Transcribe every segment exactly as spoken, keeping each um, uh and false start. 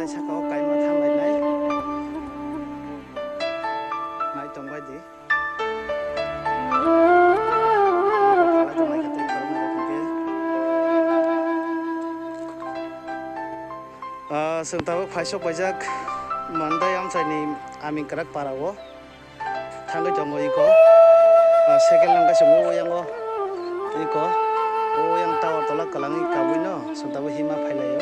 Saka o kaima thang lainai. Nai tong bai di. Ah, chwng tabuk phaisok paijak Mandai amchaini Aming Kwrak para o. Thangwi tongo iko. Ah, cycle nang kaisa o yang o. Iko. O yang tower tola kwlangwi kabui no. Chwng tabuk hima phailaio.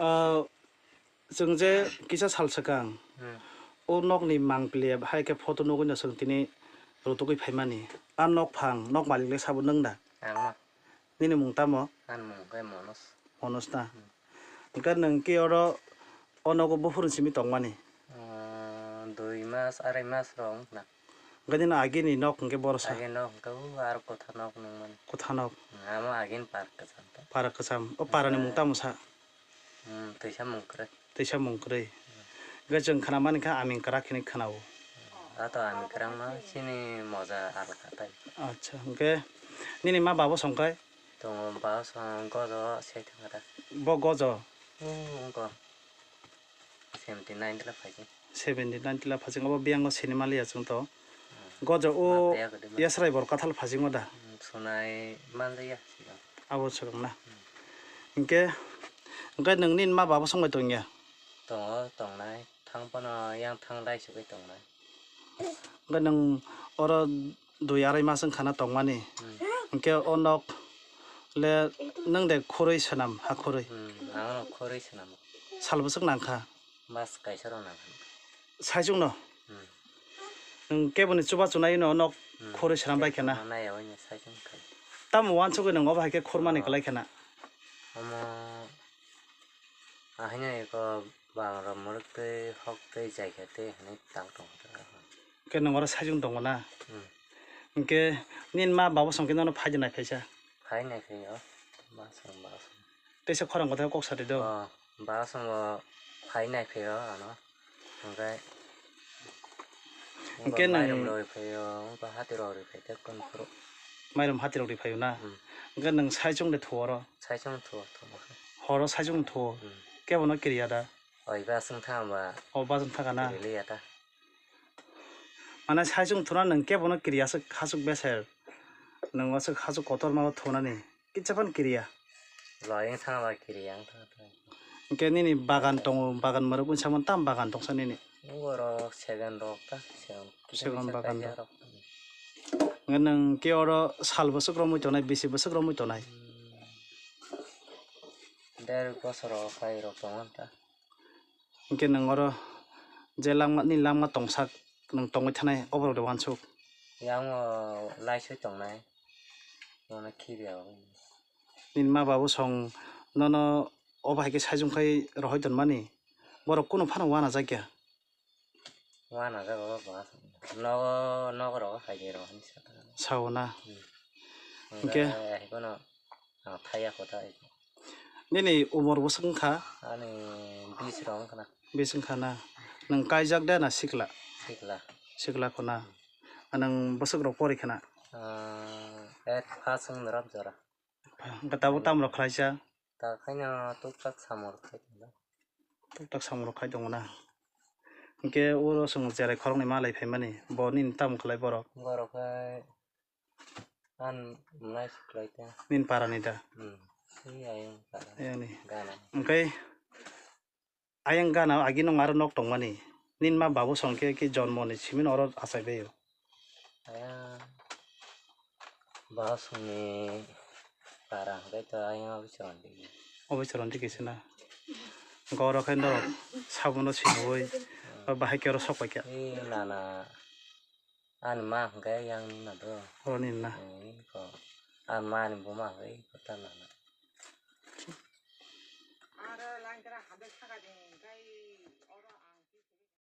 Ah, chwng je kisa sal swkang, hmm, o nokni mangpili hai khe photo nugwi no chwng tini rutugwi phaimani. A nokphang, nok malik le sabo nwng da? Ang no. Nini mung tamo? Ani mung khe Monos. Monos na? Hmm. Hwnkhe nwng khe oro o nogo buphuru simi tongmani? Ah, dui mas, arai mas rok wngkha na. Hwnkhe nini agini nok hwnkhe boro sa? Agini nok hwnkhe o aro kwtha nok nungmani. Kwtha nok? Hmm, amo agini par kwcham ta. Para kwcham. O parani mung tamo sa? Hmm, twisa mung kwrwi. Twisa mung kwrwi. Hwnkhe chwng khna mani kha Aming Kwrak hinwi khna-o. Ato Aming Kwrak no chini moja alka tai. Acha, hwnkhe nini ma babo song kai? Tongo ba song gojo se thang kata. Bo gojo? Hmm, wngko. Seventy nine tila phaising. Seventy nine tila phaising, obo biyango sinima liya chwng to. Hmm. Gojo o ma taya kwdima. Yasrai bor kathal phasingo da? Hmm, sunai manjaya siya. Abo swkang na. Hmm. Hwnkhe, hwnkhe nwng nini ma babo song bai tongya? Tongo, tongnai. Thang phano yang thang dai sugwi tongnai. Hwnkhe nwng oro dui arai mas wngkha na tongmani? Hmm. Hwnkhe o nok le nwng de khorwi swnam, ha khorwi? Hmm, ang no khorwi swnam. Sal bwswk nang kha? Mas kaisa rok nang kha. Saichung no? Hmm. Nwng kebo ni chuba chunai no nok, hmm, khorwi swnam bai khe na? Nai ya, oini saichung khai. Tamo wansugwi nwng obo hai khe khormani, ah, kwlai khe na? Omo, ahaino eko bang rok mwrwk twi hok twi jai khe twi hinwi tang tong kha. Hwnkhe nwng oro saichung tongo na? Hmm. Hwnkhe nini ma babo song khe nono phai de nai phaisa? Phai nai phai o. Ba song, ba song. Teisa khorang kothai kok sadi do. Oh, ba song bo phai nai phai o ano. Hwnkhe hwnkhe nwng mairum rwi phai o, wngkha hati rok rwi phai tei kun phuru. Mairum hati rok rwi phai o na? Hmm. Hwnkhe nwng saichung de thuo oro? Saichung thuo, thuo. Horo saichung thuo? Hmm. Kebo no kiriya da? Oi, ba song thang ba. O, ba song thang na? Kiri liya ta. Mane saichung thuna nwng kebo no kiriya aswk hasuk beser. Nwng aswk hasuk kotor ma o thunani. Kitsa phano kiriya. Loyang thang ba kiriya ang thang thang. Hwnkhe nini bagan tongo, bagan mwrwk wngsa mano tam bagan tongsa nini? Borok seven rok ta, seven. Seven bagan rok. Hwnkhe nwng khe oro sal bwswk romwi tongnai, bisi bwswk romwi tongnai? Hmm. Der bosor rok khai rok tongo ta. Hwnkhe nwng oro je langma, nini langma tongsak nwng tongwi thanai, oborok de uansuk? Yang o laiswi tongnai, bono khibiya o. Nini ma babu song nono obo hai khe saichung khai rohoi tonmani, borok kunu phano uanajakya? Uanajago ba, nogo, nogo rogo hai de rohorni sakha. Sao na? Hmm. Hwnkhe? Hwnkhe hai bono, ah, thaiya kotha hai. Nini umor bwswk wngkha? Ani bis rok wngkha na. Bis wngkha na? Nwng kaijak de na sikla? Sikla. Sikla kho na? Nwng bwswk rok pori kha na? Ah, eight pass wng norok jora. Hwnkhe tabuk tamo rok khlaisa? Ta khaina tuktak samung rok khai tongo. Tuktak samung rok khai tongo na? Hwnkhe oro chwng cherai khoroknwi malai phaimani, bo nini tamo khlai borok? Borok khai Ang nai se khlai ta. Nini para ni da? Hmm. Tei ayang para. Ayang ni. Gana. Hwnkhe ayang gana agi nwng aro nok tongmani. Nini ma babu song khe, khe jonmo ni simi no oro achai bai o. Ayang ba song ni para hwnkhe to ayang abo chwng di. Obo chwng di khe se na. Hwnkhe oro khe norok sabono sinui, hmm, ba bahai khe oro sok pai kha. Ee nana. Ani ma hwnkhe yang nini ma do. Oro nini na? Hmm, iko. Ani ma ni buma hwnkhe iko ta nana.